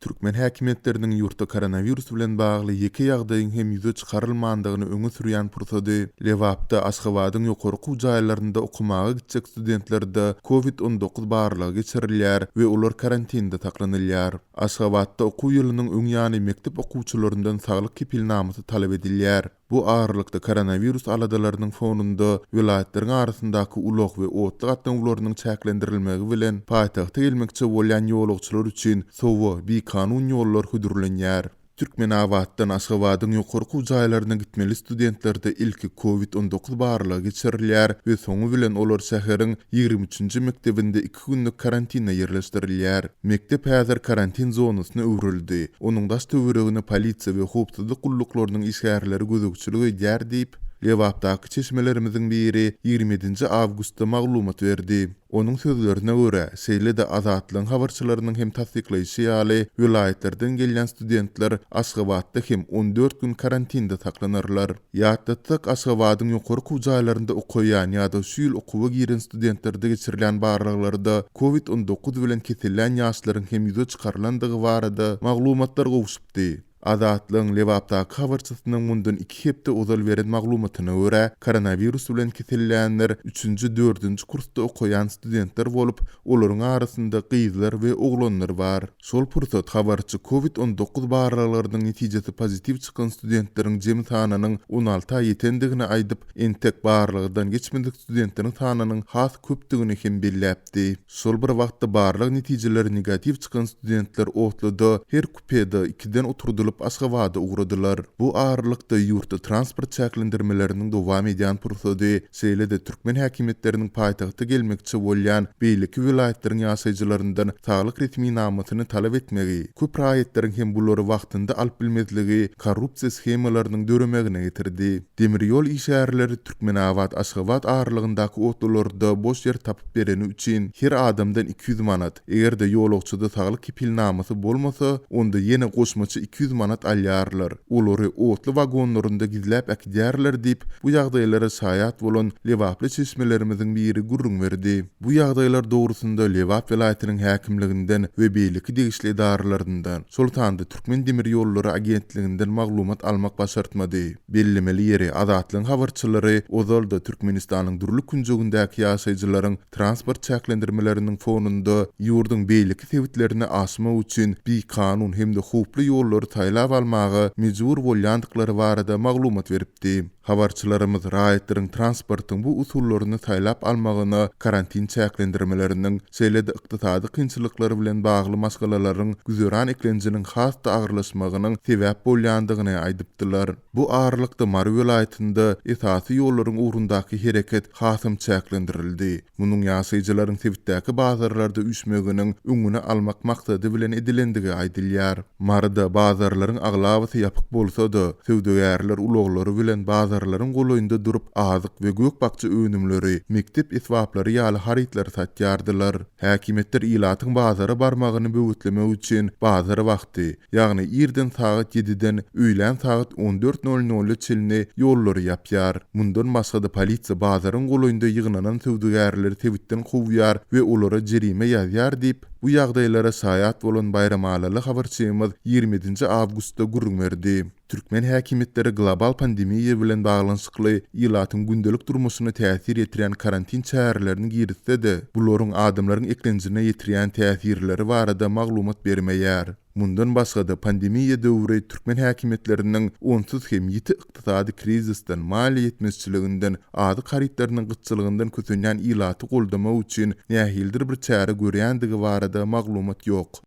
Türkmen häkimiýetleriniň ýurtda koronawirus bilen bagly ýeke ýagdaýyň hem ýüze çykarylmandygyny öňe sürýän pursady, Lebapda, Aşgabadyň ýokary okuw jaýlarynda okamaga gitjek studentlerde Covid 19 barlagy geçirilýär we olar karantinde saklanylýar. Aşgabatda okuw ýylynyň öň ýany mekdep okuwçylaryndan saglyk kepilnamasy talap edilýär. Bu aralykda koronawirus aladalarynyň fonunda welaýatlaryň arasyndaky ulag we otly gatnawlarynyň çäklendirilmegi bilen paýtagta gelmekçi bolýan ýolagçylar üçin sowa bikanun ýollar hödürlenýär. Türkmenabatdan Aşgabadyň ýokary okuw jaýlaryna gitmeli studentlerde ilki Covid 19 barlagy geçirilýär we soňy bilen olar şäheriň 23-nji mekdebinde iki günlük karantine ýerleşdirilýär. Mekdep häzir karantin zonasyna öwrüldi. Onuň daş-töweregine polisiýa we howpsuzlyk gulluklarynyň işgärleri gözegçilik edýär diýip, Lebapdaky çeşmelerimiziň biri 27-nji awgustda maglumat berdi. Onuň sözlerine görä, şeýle-de Azatlygyň habarçylarynyň hem tassyklaýşy ýaly, welaýatlardan gelýän studentler Aşgabatda hem 14 gün karantinde saklanarlar. Ýatlatsak, Aşgabadyň ýokary okuw jaýlarynda okaýan ýa-da şu ýyl okuwa giren studentlerde geçirilýän barlaglarda Covid 19 bilen kesellän ýaşlaryň hem ýüze çykarylandygy barada maglumatlar gowşupdy. Azatlygyň Lebapdaky habarçysynyň mundan iki hepde ozal beren maglumatyna görä, koronawirus bilen kesellänler üçünji, dördünji kursda okaýan studentler bolup, olaryň arasynda gyzlar we oglanlar bar. Şol pursat habarçy Covid 19 barlaglarynyň netijesi pozitiw çykan studentleriň jemi sanynyň on alta ýetendigini aýdyp, entek barlagdan geçmedik studentleriň sanynyň has köpdügini hem belläpdi. Şol bir wagtda barlag netijeleri negatiw çykan studentler otluda her kupede ikiden oturdylyp Aşgabada ugradylar. Bu aralykda ýurtda transport çäklendirmeleriniň dowam edýän pursady, şeýle-de türkmen häkimiýetleriniň paýtagta gelmekçi bolýan beýleki welaýatlaryň ýaşaýjylaryndan saglyk resminamasyny talap etmegi, köp raýatlaryň hem bulary wagtynda alyp bilmezligi korrupsiýa shemalarynyň döremegine getirdi. Demir ýol işgärleri Türkmenabat-Aşgabat aralygyndaky otlularda boş ýer tapyp bereni üçin her adamdan 200 manat, eger-de ýolagçyda saglyk kepilnamasy bolmasa, onda ýene goşmaça 200 manat alýarlar. Olary otly wagonlarynda gizläp äkidýärler diýip, bu ýagdaýlara şaýat bolan lebaply çeşmelerimiziň biri gürrüň berdi. Bu ýagdaýlar dogrusynda Lebap welaýatynyň häkimliginden we beýleki degişli edaralaryndan, şol sanda Türkmendemirýollary agentliginden maglumat almak başartmady. Bellemeli ýeri, Azatlygyň habarçylary ozal-da Türkmenistanyň dürli künjegindäki ýaşaýjylaryň transport çäklendirmeleriniň fonunda ýurduň beýleki sebitlerine aşmak üçin bikanun hem-de howply ýollary saýlap almaga mejbur bolýandyklary barada maglumat beripdi. Habarçylarymyz raýatlaryň transportyň bu usullaryny saýlap almagyna karantin çäklendirmeleriniň, şeýle-de ykdysady kynçylyklar bilen bagly maşgalalaryň güzeran eklenjiniň has-da agyrlaşmagynyň sebäp bolýandygyny aýdypdylar. Bu aralykda Mary welaýatynda esasy ýollaryň ugrundaky hereket hasam çäklendirildi. Munuň ýaşaýjylaryň sebitdäki bazarlarda üýşmeginiň öňüni almak maksady bilen edilendigi aýdylýar. Maryda bazarlaryň aglabasy ýapyk bolsa-da, söwdagärler ulaglary bilen bazarlaryň golaýynda durup, azyk we gök-bakja önümleri, mekdep esbaplary ýaly harytlary satýardylar. Häkimiýetler ilatyň bazara barmagyny böwetlemek üçin bazar wagty, ýagny irden sagat ýediden öýlän sagat on dört nol nola çenli ýollary ýapýar. Mundan başga-da polisiýa bazaryň golaýynda ýygnanan söwdagärleri sebitden kowýar we olara jerime ýazýar diýip, bu ýagdaýlara şaýat bolan baýramalyly habarçymyz 27 nji awgustda gürrüň berdi. Türkmen häkimiýetleri global pandemiýa bilen baglanyşykly ilatyň gündelik durmuşyna täsir ýetirýän karantin çärelerini girizse-de, bularyň adamlaryň eklenjine ýetirýän täsirleri barada maglumat bermeýär. Mundan başga-da, pandemiýa döwri türkmen häkimiýetleriniň onsuz hem ýiti ykdysady krizisden, maliýe ýetmezçiliginden, azyk harytlarynyň gytçylygyndan kösenýän ilaty goldamak üçin nähilidir bir çäre görýändigi barada maglumat ýok.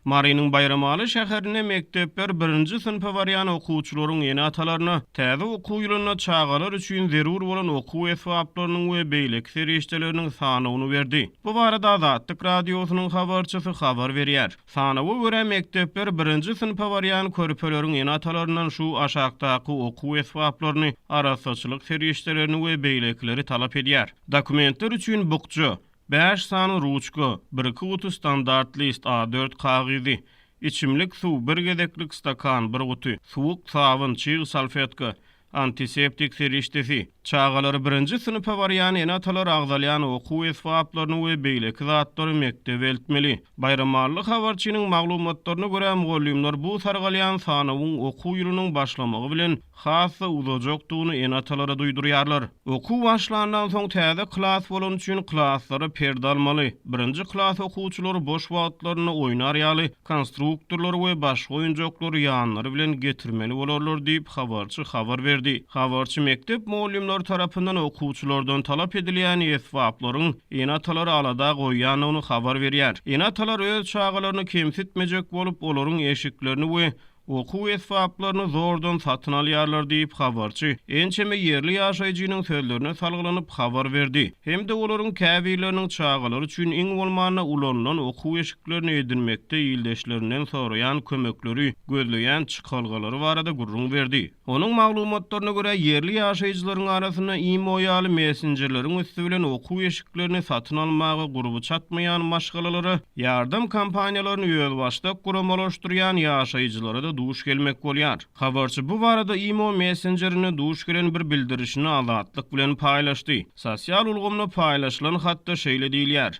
Marynyň Baýramaly şäherinde mekdepler birinji synpa barýan okuwçylaryň ene-atalaryna täze okuw ýylynda çagalar üçin zerur bolan okuw esbaplarynyň we beýleki serişdeleriniň sanawyny berdi. Bu barada Azatlyk Radiosynyň habarçysy habar berýär. Sanawa görä, mekdepler birinji synpa barýan körpeleriň ene-atalaryndan şu aşakdaky okuw esbaplaryny, arassaçylyk serişdelerini we beýlekileri talap edýär. Dokumentler üçin bukja, Bäş sany ruçka, birki guty standart list A dört kagyzy, içimlik suw, bir gezeklik stakan, bir guty, suwuk sabyn, çyg salfetka. Antiseptik serişdesi. Çagalary birinji synpa barýan ene-atalar agzalýan okuw esbaplaryny we beýleki zatlary mekdebe eltmeli. Baýramally habarçynyň maglumatlaryna görä, mugallymlar bu sargalýan sanawyň okuw ýylynyň başlamagy bilen has-da uzajakdygyny ene-atalara duýdurýarlar. Okuw başlandan soň täze klas bolany üçin klaslara perde almaly. Birinji klas okuwçylary boş wagtlarynda oýnar ýaly konstruktorlary we başga oýunjaklary ýanlary bilen getirmeli bolarlar diýip, habarçy habar berdi. Habarçy mekdep mugallymlary tarapyndan okuwçylardan talap edilýän esbaplaryň ene-atalary alada goýýandygyny habar berýär. Ene-atalar öz çagalaryny kemsitmejek bolup, olaryň eşiklerini we Okuw esbaplaryny zordan satyn alýarlar diýip, habarçy ençeme ýerli ýaşaýjynyň sözlerine salgylanyp habar berdi hem-de olaryň käbirleriniň çagalary üçin iň bolmanda ulanylan okuw eşiklerini edinmekde ildeşlerinden soraýan kömekleri, gözleýän çykalgalary barada gürrüň berdi. Onuň maglumatlaryna görä, ýerli ýaşaýjylaryň arasynda imo ýaly messenjerleriň üsti bilen okuw eşiklerini satyn almaga gurby çatmaýan maşgalalara ýardam kampaniýalaryny özbaşdak guramalaşdyrýan ýaşaýjylara-da duş gelmek bolýar. Habarçy bu barada imo messenjerinde duş gelen bir bildirişini Azatlyk bilen paýlaşdy. Sosial ulgamda paýlaşylan hatda şeýle diýilýär,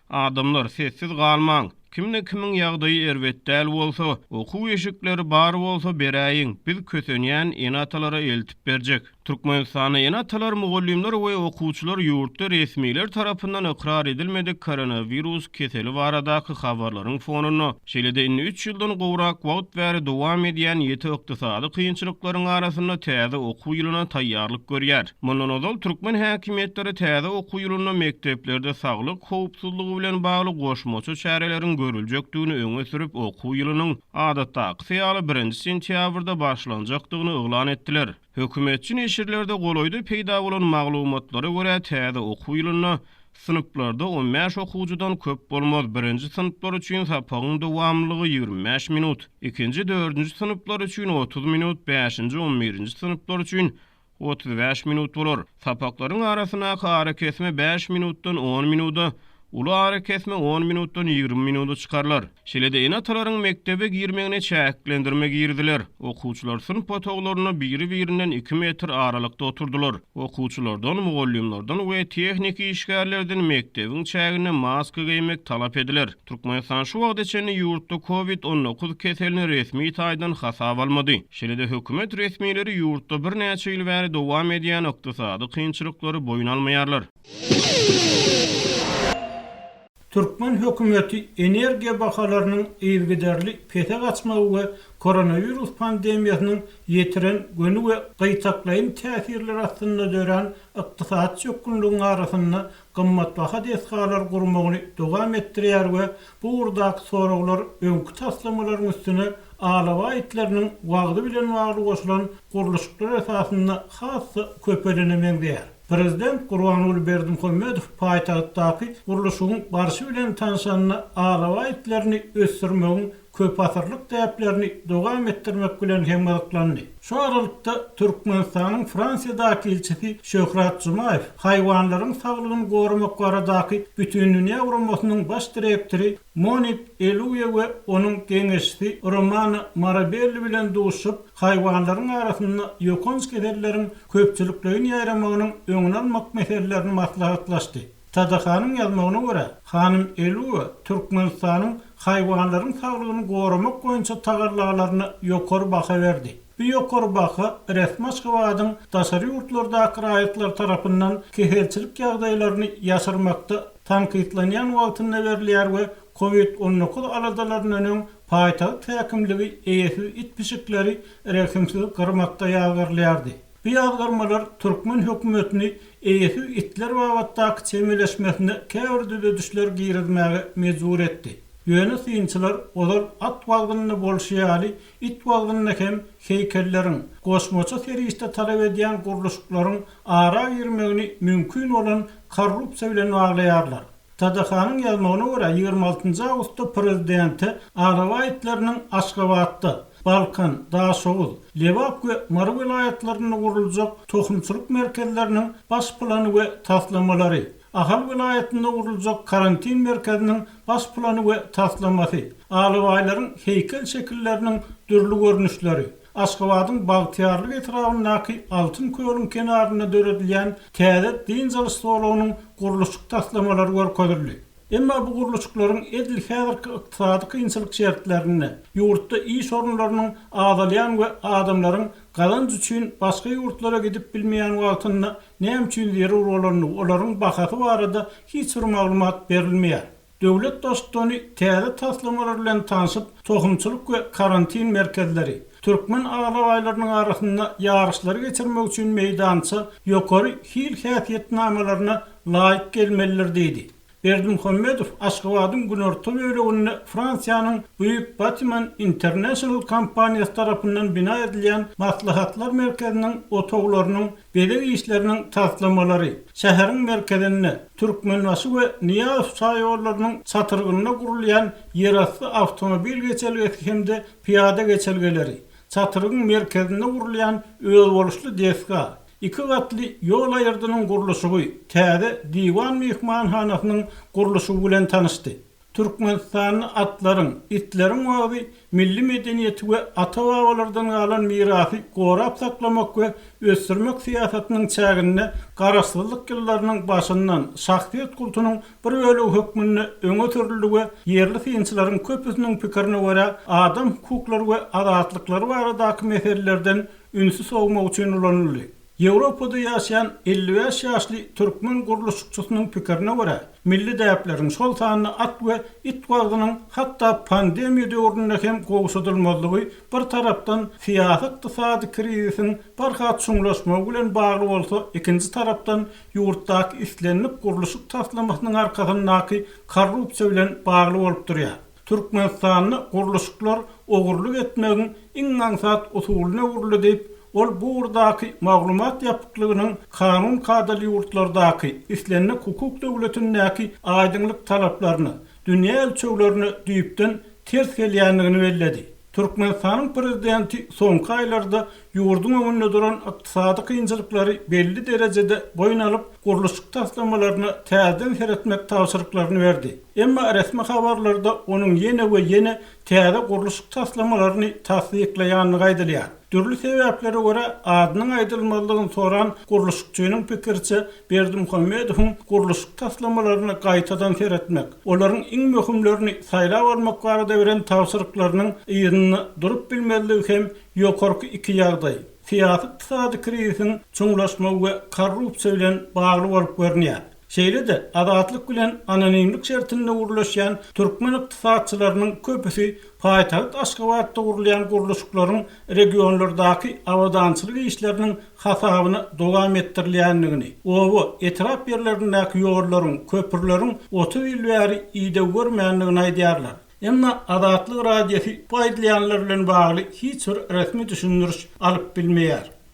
Adamlar, sessiz galmaň! Kimde-kimiň ýagdaýy erbet däl bolsa, okuw eşikleri bar bolsa beräýiň, biz kösenýän ene-atalara eltip berjek. Türkmenistanda ene-atalar, mugallymlar we okuwçylar ýurtda resmiler tarapyndan ykrar edilmedik koronawirus keseli baradaky habarlaryň fonunda, şeýle-de indi üç ýyldan gowrak wagt bäri dowam edýän ýiti ykdysady kynçylyklaryň arasynda täze okuw ýylyna taýýarlyk görýär. Mundan ozal türkmen häkimiýetleri täze okuw ýylynda mekdeplerde saglyk howpsuzlygy bilen bagly goşmaça çäreleriň görüljekdigini öňe sürüp, okuw ýylynyň adatdakysy ýaly birinji sentýabrda başlanjakdygyny yglan etdiler. Hökümetçi neşirlerde golaýda peýda bolan maglumatlara görä, täze okuw ýylynda synplarda 15 okuwçydan köp bolmaz, birinji synplar üçin sapagyň dowamlylygy 25 minut, ikinji, dördünji synplar üçin 30 minut, bäşinji, on birinji synplar üçin 35 minut bolar. Sapaklaryň arasyndaky arakesme bäş minutdan on minuda, uly arakesme on minutdan 20 minuda çykarylar. Şeýle-de ene-atalaryň mekdebe girmegine çäklendirme giriziler. Okuwçylar synp otaglarynda biri-birinden iki metr aralykda oturdylar. Okuwçylardan, mugallymlardan we tehniki işgärlerden mekdebiň çäginde maska geýmek talap ediler. Türkmenistan şu wagta çenli ýurtda Covid 19 keselini resmi taýdan hasaba almady. Şeýle-de hökümet resmileri ýurtda birnäçe ýyl bäri dowam edýän ykdysady kynçylyklary boýun almaýarlar. Türkmen hökümeti energiýa bahalarynyň yzygiderli pese gaçmagy we koronawirus pandemiýasynyň ýetiren göni we gytaklaýyn täsirleri astynda dörän ykdysady çökgünligiň arasynda gymmatbaha desgalar gurmagyny dowam etdirýär we bu ugurdaky soraglar öňki taslamalaryň üstüne alabaý itleriniň wagzy bilen bagly goşulan gurluşyklar esasynda has-da köpelene meňzeýär. Prezident Gurbanguly Berdimuhamedow paýtagtdaky gurluşygyň barşy bilen tanşanda alabaý itlerini ösdürmegiň köpasyrlyk däplerini dowam etdirmek bilen hem gyzyklandy. Şu aralykda, Türkmenistanyň Fransiýadaky ilçisi Şöhrat Jumaýew haýwanlaryň saglygyny goramak baradaky Bütindünýä guramasynyň baş direktory Monik Eluýe we onuň geňeşçisi Romana Marabelli bilen duşuşyp, haýwanlaryň arasynda ýokanç keselleriň köpçülikleýin ýaýramagynyň öňüni almak meselelerini maslahatlaşdy. TDH-nyň ýazmagyna görä, hanym Elue Türkmenistanyň haýwanlaryň saglygyny goramak boýunça tagallalaryna ýokary baha berdi. Bu ýokary baha resmi Aşgabadyň daşary ýurtlardaky raýatlar tarapyndan keselçilik ýagdaýlaryny ýaşyrmakda tankytlanýan wagtynda berilýär we Covid 19 aladalaryndan öň paýtagt häkimligi eýesiz it-pişikleri rehimsiz gyrmakda ýazgarylýardy. Bu ýazgarmalar türkmen hökümetini eýesiz itler babatdaky çemeleşmesine käbir düzedişler girizmäge mejbur etdi. Ýöne synçylar ozal at wagzynda bolşy ýaly, it wagzynda hem heýkelleriň, goşmaça serişde talap edýän gurluşyklaryň ara girmegini mümkin bolan korrupsiýa bilen baglaýarlar. TDH-nyň ýazmagyna görä, 26 awgustda prezidente alabaý itleriniň Aşgabatda, Balkan, Daşoguz, Lebap we Mary welaýatlarynda guruljak tohumçylyk merkezleriniň baş plany we taslamalary, Ahal welaýatynda guruljak karantin merkeziniň baş plany we taslamasy, alabaýlaryň heýkel şekilleriniň dürli görnüşleri, Aşgabadyň Bagtyýarlyk etrabyndaky Altyn kölüň kenarynda döredilýän täze dynç alyş zolagynyň gurluşyk taslamalary görkezildi. Emma bu gurluşyklaryň edil häzirki ykdysady kynçylyk şertlerinde, ýurtda iş orunlarynyň azalýan we adamlaryň gazanç üçin başga ýurtlara gidip bilmeýän wagtynda näme üçin zerur bolandygy, olaryň bahasy barada hiç bir maglumat berilmeýär. Döwlet Baştutany täze taslamalar bilen tanşyp, tohumçylyk we karantin merkezleri, türkmen alabaýlarynyň arasynda ýaryşlary geçirmek üçin meýdança ýokary hil häsiýetnamalaryna laýyk gelmelidir diýdi. Berdimuhamedow Aşgabadyň günorta böleginde Fransiýanyň Bouygues Bâtiment International kompaniýasy tarapyndan bina edilýän maslahatlar merkeziniň otaglarynyň bezeg işleriniň taslamalary, şäheriň merkezinde Türkmenbaşy we Nyýazow şaýollarynyň çatrygynda gurulýan ýerasty awtomobil geçelgesi hem-de pyýada geçelgeleri, çatrygyň merkezinde gurulýan özboluşly desga, iki gatly ýol aýyrdynyň gurluşygy, täze Diwan myhmanhanasynyň gurluşygy bilen tanyşdy. Türkmenistanda atlaryň, itleriň wagzy milli medeniýeti we ata-babalardan galan mirasy gorap saklamak we ösdürmek syýasatynyň çäginde Garaşsyzlyk ýyllarynyň başyndan şahsyýet kultunyň bir bölegi hökmünde öňe sürüldi we ýerli synçylaryň köpüsiniň pikirine görä adam hukuklary we azatlyklary baradaky meselelerden ünsi sowmak üçin ulanyldy. Ýewropada ýaşaýan 55 ýaşly türkmen gurluşykçysynyň pikirine görä, milli däpleriň, şol sanda at we it wagzynyň hatda pandemiýa döwründe hem gowşadylmazlygy bir tarapdan syýasy-ykdysady krizisiň barha çuňlaşmagy bilen bagly bolsa, ikinji tarapdan ýurtdaky islendik gurluşyk taslamasynyň arkasyndaky korrupsiýa bilen bagly bolup durýar. Türkmenistanda gurluşyklar ogurlyk etmegiň iň aňsat usulyna öwrüldi diýip, ol bu ugurdaky maglumat ýapyklygynyň kanun kadaly ýurtlardaky, islendik hukuk döwletindäki aýdyňlyk talaplaryna, dünýä ölçeglerine düýpden ters gelýändigini belledi. Türkmenistanyň prezidenti soňky aýlarda ýurduň öňünde duran ykdysady kynçylyklary belli derejede boýun alyp, gurluşyk taslamalaryna täzeden seretmek tabşyryklaryny berdi. Emma resmi habarlarda onuň ýene we ýene täze gurluşyk taslamalaryny tassyklaýandygy aýdylýar. Dürli sebäplere görä adynyň aýdylmazlygyny soran gurluşykçynyň pikiriçe, Berdimuhamedowyň gurluşyk taslamalaryna gaýtadan seretmek, olaryň iň möhümlerini saýlap almak barada beren tabşyryklarynyň yzynda durup bilmezligi hem ýokarky iki ýagdaý, syýasy-ykdysady krizisiň çuňlaşmagy we korrupsiýa bilen bagly bolup görünýär. Şeýle-de, Azatlyk bilen anonimlik şertinde gürleşýän türkmen ykdysatçylarynyň köpüsi paýtagt Aşgabatda gurulýan gurluşyklaryň regionlardaky abadançylyk işleriniň hasabyna dowam etdirilýändigini, oba, etrap ýerlerindäki ýollaryň, köprüleriň 30 ýyl bäri ideg görmändigini aýdýarlar. Emma Azatlyk Radiosy bu aýdylýanlar bilen bagly hiç bir resmi düşündiriş alyp bilmeýär.